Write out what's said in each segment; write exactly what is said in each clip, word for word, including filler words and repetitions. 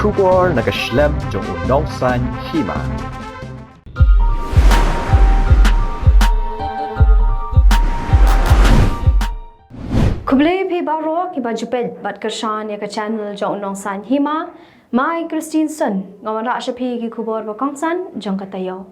Khubor na ka shlem jong u Nongsaiñ Hima. Khublei phi baroh kiba ju peit bad kyrshan ïa ka channel jong u Nongsaiñ Hima. Mai Christine Sun, nga wanrah sha phi ki khubor ba kongsan jong ka taïew.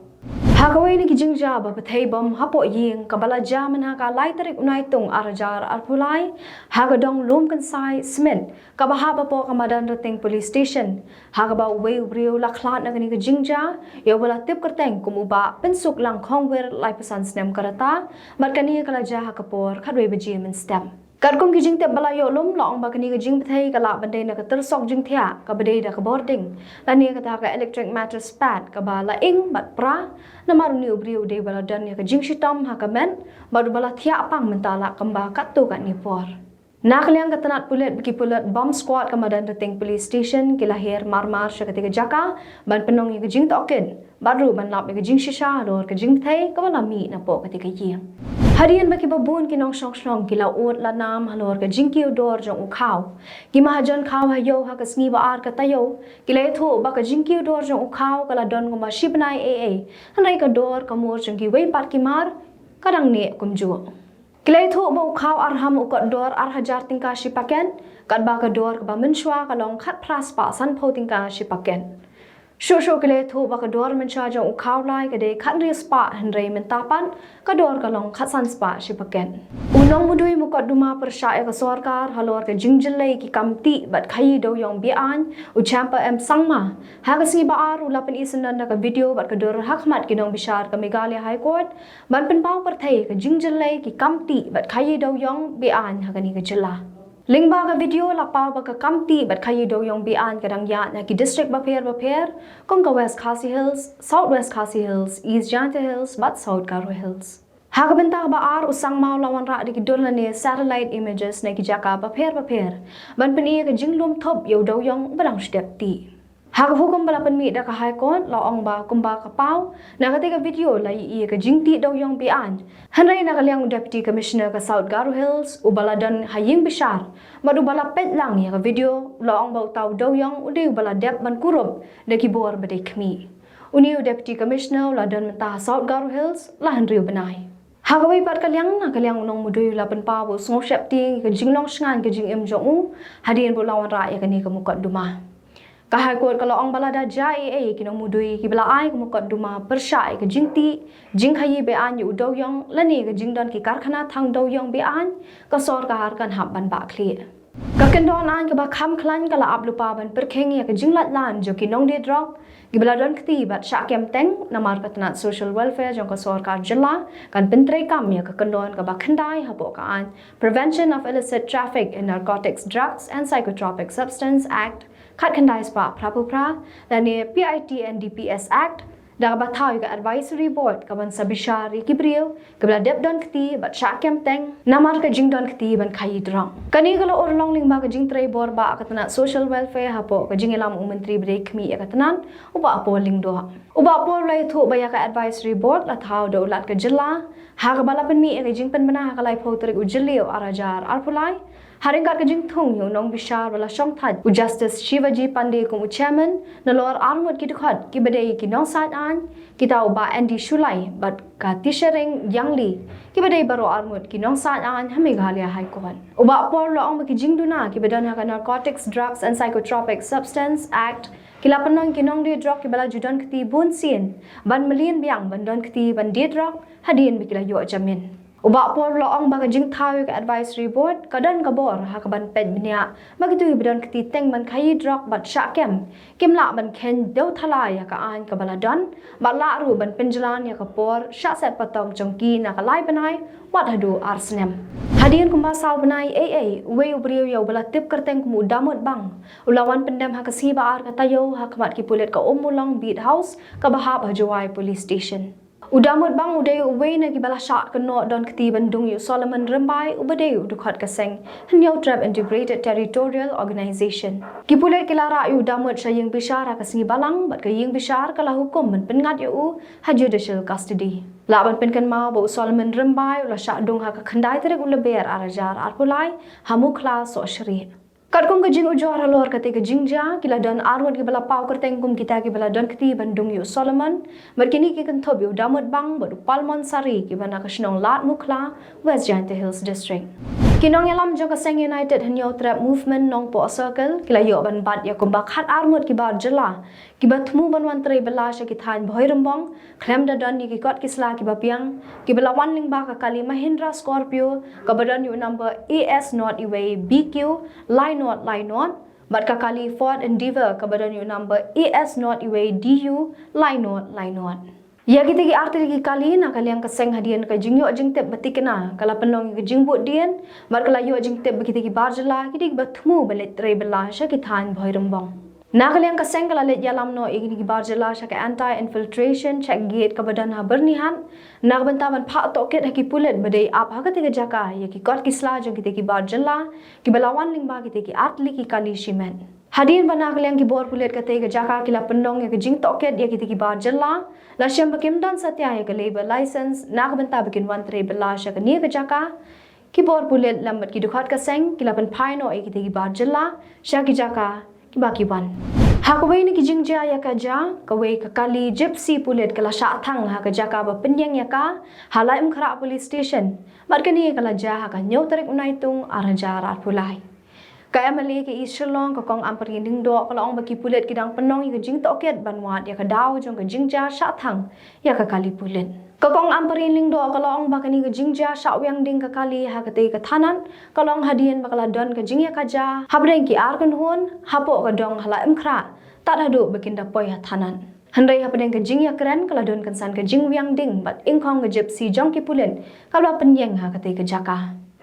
Ha kawei na ki jingjia ba pyrthei bom hapoh ïing kaba la jia mynha ka lai tarik u Naitung ar hajar arphew lai, ha ka dong Lumkynsai Smit, kaba hap hapoh ka Madanrting Police Station, ha kaba uwei u briew la khlad na kane ka jingjia ïa uba la tip kyrteng kum u Bah Pynsuklang Khongwir, laiphew san snem ka rta, bad kane ka la jia ha ka por khatwei baje mynstep. Katkum ki jingtip ba la ïoh lum, la ong ba kane ka jingpyrthei ka lah ban dei na ka tyrsok jingthiah kaba dei da ka bording, lane kata ka electric mattress pad kaba la ing bad pra, namar une u briew u dei uba la don ïa ka jingshitom ha ka met bad uba la thiah pang mynta la kumba katto katne por. Na ka liang ka tnat pulit, ki pulit Bomb Squad ka Madanrting Police Station ki la hiar marmar sha kata ka jaka ban pynlong ïa ka jingtohkit bad ruh ban lap ïa ka jingshisha halor ka jingpyrthei kaba la mih napoh kata ka ïing. Hadien ba kiba bun ki nongshong shnong ki la ud la nam halor ka jingkiew dor jong u khaw, ki mahajon khaw ha ïew ha ka sngi ba ar ka taïew ki la ïathuh ba ka jingkiew dor jong u khaw ka la don kumba shi bnai ei ei, hynrei ka dor ka mur jong kiwei pat ki mar ka dang neh kumjuh. Ki la ïathuh ba u khaw arham u kot dor ar hajar tyngka shi paket, katba ka dor kaba mynshuwa ka long khatphra spah sanphew tyngka shi paket. Shuh shuh ki la ïathuh ba ka dor mynshuwa jong u khaw lai ka dei khathynriew spah, hynrei mynta pat ka dor ka long khatsan spah shi paket. U nongmudui mukotduma pyrshah ïa ka sorkar halor ka jingjyllei ki kam tih bad khaïi dewïong be-aiñ, u Champa M Sangma, ha ka sngi ba ar u la pyni syndon da ka video bad ka dur ha khmat ki nongbishar ka Meghalaya High Court ban pynpaw pyrthei ka jingjyllei ki kam tih bad khaïi dewïong be-aiñ ha kane ka jylla. Lyngba ka video la paw ba ka kam tih bad khaïi dewïong be-aiñ ka dang ïaid na ki district bapher bapher, kum ka West Khasi Hills, South West Khasi Hills, East Jaintia Hills bad South Garo Hills. Ha ka bynta ba ar, u Sangma u la wanrah da ki dur lane satellite images na ki jaka bapher bapher ban pyni ïa ka jinglum thup ïa u dewïong ba dang shu dep tih. Ha ka hukum ba la pynmih da ka High Court la ong ba kumba ka paw na kata ka video la ïohi ïa ka jingtih dewïong be-aiñ. Hynrei na ka liang u Deputy Commissioner ka South Garo Hills uba la don ha ïing bishar bad uba la peit lang ïa ka video, la ong ba uta u dewïong u dei uba la dep ban kurup da ki bor ba dei khmih. Une u Deputy Commissioner u la don mynta ha South Garo Hills la hynriew bnai. Ha kawei pat ka liang, na ka liang u nongmudui u la pynpaw ba u sngewsheptieng ïa ka jinglong shngaiñ ka jingim jong u hadien ba u la wanrah ïa kane ka mukotduma. Ka High Court ka la ong ba lada jia ei ei, ki nongmudui kiba la ai ka mukotduma pyrshah ïa ka jingtih, jingkhaïi be-aiñ ïa u dewïong lane ka jingdon ki karkhana thang dewïong be-aiñ, ka sorkar kan hap ban bah khlieh. Ka kyndon aiñ kaba kham khlaiñ ka la ap lypa ban pyrkhing ïa ka jinglait lan jong ki nongdie drok kiba la don kti bad shah kem teng, namar ka tnat Social Welfare jong ka sorkar jylla kan pyntreikam ïa ka kyndon kaba khyndai hapoh ka aiñ Prevention of Illicit Traffic in Narcotics, Drugs and Psychotropic Substance Act khatkhyndai spah phraphew phra lane P I T N D P S Act, da kaba thaw ïa ka Advisory Board kaban sa bishar ïa ki briew kiba la dep don kti bad shah kem teng namar ka jingdon kti ban khaïi drok. Kane ka la urlong lyngba ka jingtrei bor bah ka tnat Social Welfare hapoh ka jingïalam u Myntri ba dei khmih ïa ka tnat, u Bah Paul Lyngdoh. U Bah Paul u la ïathuh ba ïa ka Advisory Board la thaw da u Lat ka jylla ha kaba la pynmih ïa ka jingpynbna ha ka laiphew tarik u Jylliew ar hajar arphew lai, ha ryngkat ka jingthung ïa u nongbishar ba la shongthait, u Justice Shivaji Pandey, kum u Chairman, nalor arngut ki dkhot kiba dei ki nongsaiñ aiñ, kita u Bah Andy Shullai bad ka Tisharing Yangli, kiba dei baroh arngut ki nongsaiñ aiñ ha Meghalaya High Court. U Bah Paul u la ong ba ki jingduna kiba don ha ka Narcotics, Drugs and Psychotropic Substance Act ki la pynlong ki nongdie drok kiba la ju don kti bunsien ban mlien biang ban don kti ban die drok hadien ba ki la ïoh jamin. U Bah Paul u la ong ba ka jingthaw ïa ka Advisory Board ka don ka bor ha kaban peit bniah ba kito kiba don kti teng ban khaïi drok bad shah kem kim lah ban kheiñ dew thala ïa ka aiñ kaba la don bad lah ruh ban pynjlan ïa ka por shah set patok jong ki na ka lai bnai wat haduh ar snem. Hadien kumba saw bnai ei ei, uwei u briew ïa uba la tip kyrteng kum u Damut Bang u la wan pyndem ha ka sngi ba ar ka taïew ha khmat ki pulit ka Ummulong Beat House kaba hap ha Jowai Police Station. U Damut Bang u dei uwei na kiba la shah kynnoh don kti ban dung ïa u Solomon Rymbai uba dei u dkhot ka seng Hynñiewtrep Integrated Territorial Organization. Ki pulit ki la rah ïa u Damut sha ïing bishar ha ka sngi Balang bad ka ïing bishar ka la hukum ban pynngat ïa u ha judicial custody. Lah ban pynkynmaw ba u Solomon Rymbai u la shah dung ha ka khyndai tarik u Lber ar hajar arphew lai ha Mukhla Sohshrieh. Katkum ka jingujor halor kata ka jingjia, ki la don arngut kiba la paw kyrteng kum kita kiba la don kti ban dung ïa u Solomon, bad kine ki kynthup ïa u Damut Bang bad u Palmon Sari kiba na ka shnong Ladmukhla, West Jaintia Hills District. Ki nongïalam jong ka seng United Hynñiewtrep Movement Nongpoh Circle ki la ïoh ban bat ïa kumba khat arngut ki bar jylla kiba thmu ban wan trei bylla sha ki thaiñ Bhoirymbong khlem da don ïa ki kot ki sla kiba biang, kiba la wan lyngba ka kali Mahindra Scorpio kaba don ïa u number A S not iwei B Q lai not lai not, bad ka kali Ford Endeavour kaba don ïa u number A S not iwei D U lai not lai not. Ïa kita ki artylli ki kali, na ka liang ka seng, hadien ka jingïoh jingtip ba thikna, ka la pynlong ïa ka jingbuddien bad ka la ïoh jingtip ba kita ki bar jylla ki dei kiba thmu ban leit trei bylla sha ki thaiñ Bhoirymbong. Na ka liang ka seng, ka la leit ïalam noh ïa kine ki bar jylla sha ka Anti Infiltration Check Gate kaba don ha Byrnihat, na ka bynta ban phah tohkit ha ki pulit ba dei ap ha kata ka jaka ïa ki kot ki sla jong kita ki bar jylla kiba la wan lyngba kita ki artylli ki kali shimet. Hadien ba na ka liang ki bor pulit kata ka jaka ki la pynlong ïa ka jingtohkit ïa kita ki bar jylla, la shem ba kim don satia ïa ka labour license na ka bynta ba kin wan trei bylla sha kane ka jaka, ki bor pulit lem bad ki dkhot ka seng ki la pynphai noh ïa kita ki bar jylla sha ki jaka kiba ki wan. Ha kawei na ki jingjia ïakajia, kawei ka kali Gypsy pulit ka la shah thang ha ka jaka ba pynïeng ïa ka ha Laitumkhrah Police Station, bad kane ka la jia ha ka hynñiew tarik u Naitung ar hajar arphew lai. Ka M L A ka East Shillong, ka Kong Ampareen Lyngdoh, ka la ong ba ki pulit ki dang pynlong ïa ka jingtohkit ban wad ïa ka daw jong ka jingjia shah thang ïa ka kali pulit. Ka Kong Ampareen Lyngdoh ka la ong ba kane ka jingjia shah wiang ding ka kali ha katei ka thanat ka long hadien ba ka la don ka jingïakajia hapdeng ki ar kynhun hapoh ka dong ha Laitumkhrah, tad haduh ba kin da poi ha thanat. Hynrei hapdeng ka jingïakren ka la don kynsan ka jingwiang ding bad ingkhong ka Gypsy jong ki pulit kaba la pynïeng ha katei ka jaka.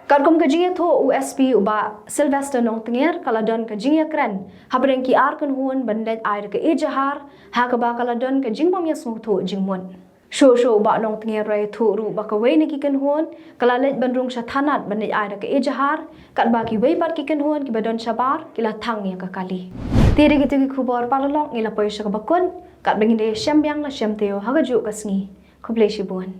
Katkum ka jingïathuh u S P u Bah Sylvester Nongtnger, ka la don ka jingïakren hapdeng ki ar kynhun ban leit ai da ka ejahar, ha kaba ka la don ka jingbym ïasngewthuh jingmut. Shuh shuh u Bah Nongtnger u la ïathuh ruh ba kawei na ki kynhun ka la leit ban rung sha thanat ban leit ai da ka ejahar, katba kiwei pat ki kynhun kiba don shabar ki la thang ïa ka kali. Te da kito ki khubor paralok ngi la poi sha kaba kut, katba ngin da ïashem biang la shem taïew ha kajuh ka sngi. Khublei shibun.